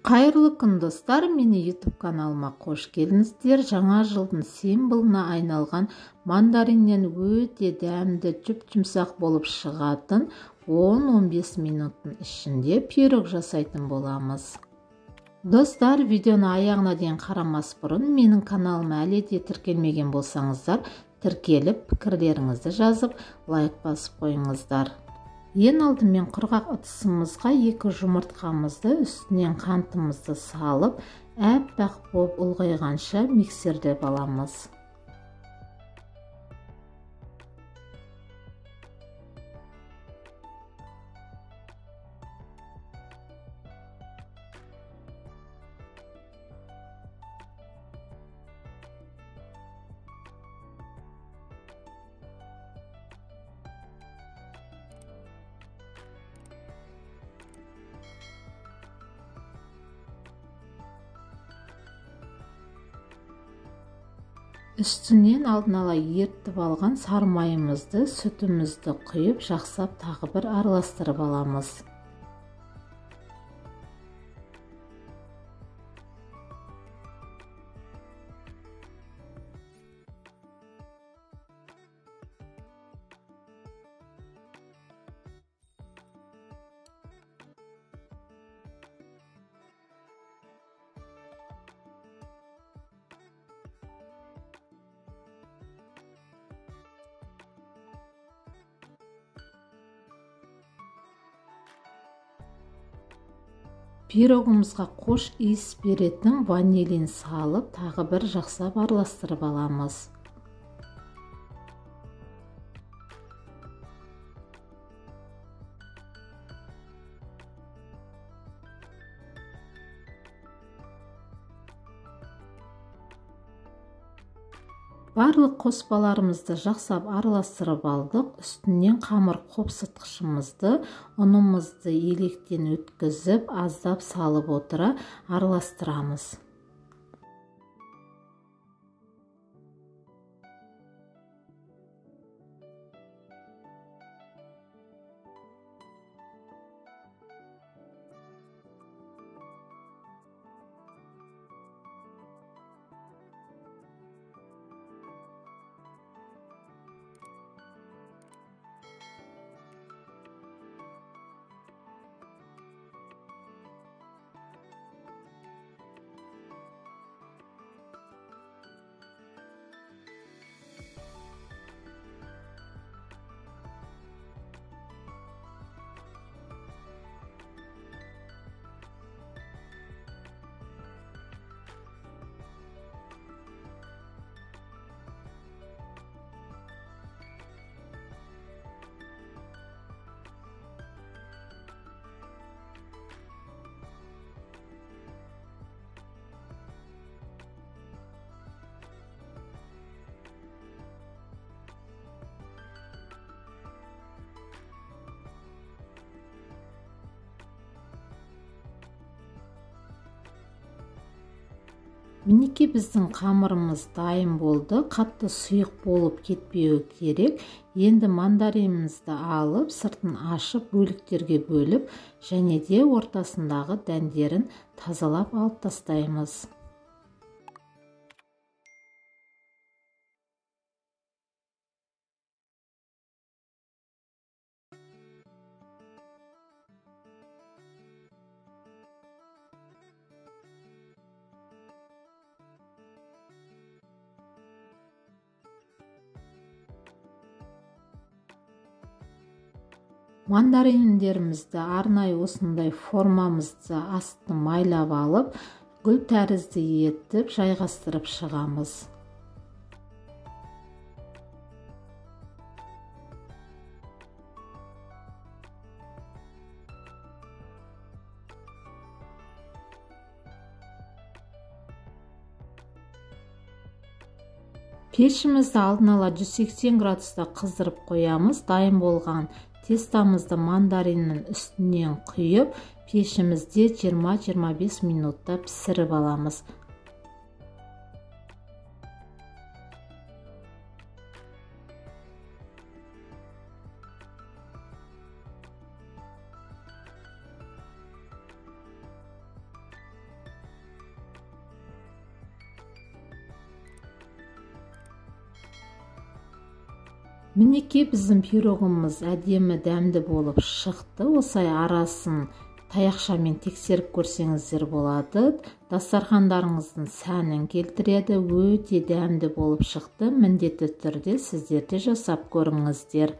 Қайырлы күн, достар, мені YouTube каналыма қош келдіңіздер. Жаңа жылдың символына айналған мандариннен өте дәмді, жұп-жұмсақ болып шығатын 10-15 минуттың ішінде пирог жасайтын боламыз. Достар, видеоны аяғына дейін қарамас бұрын менің каналыма әлі де тіркелмеген болсаңыздар, тіркеліп, пікірлеріңізді жазып, лайк басып қойыңыздар. Ең алдымен құрғақ ыдысымызға 2 жұмыртқамызды, үстінен қантымызды салып, әппақ болып ұлғайғанша миксерлеп аламыз. Үстінен алдын ала ерітіп алған сары майымызды, сүтімізді құйып, жақсап тағы бір араластырып аламыз. Пирогымызға қош иіс беретін ванилин салып, тағы бір жақсап араластырып аламыз. Барлық қоспаларымызды жақсап араластырып алдық. Үстінен қамыр қопсытқышымызды, ұнымызды електен өткізіп, аздап салып отыра араластырамыз. Мінекей біздің қамырымыз дайын болды. Қатты сұйық болып кетпеуі керек. Енді мандаринімізді алып, сыртын ашып, бөліктерге бөліп, және де ортасындағы дәндерін тазалап алып тастаймыз. Мандариндерімізді арнайы осындай формамызды астын майлап алып, гүл тәрізді етіп жайғастырып шығамыз. Пешімізді алдын ала 180 градуста қыздырып қоямыз. Дайын болған тестамызды мандариннің үстінен құйып, пешімізде 20-25 минутта пісіріп аламыз. Мінекей, біздің пирогымыз әдемі, дәмді болып шықты. Осылай арасын таяқшамен тексеріп көрсеңіздер болады. Дастархандарыңыздың сәнін келтіреді. Өте дәмді болып шықты. Міндетті түрде сіздер де жасап көріңіздер.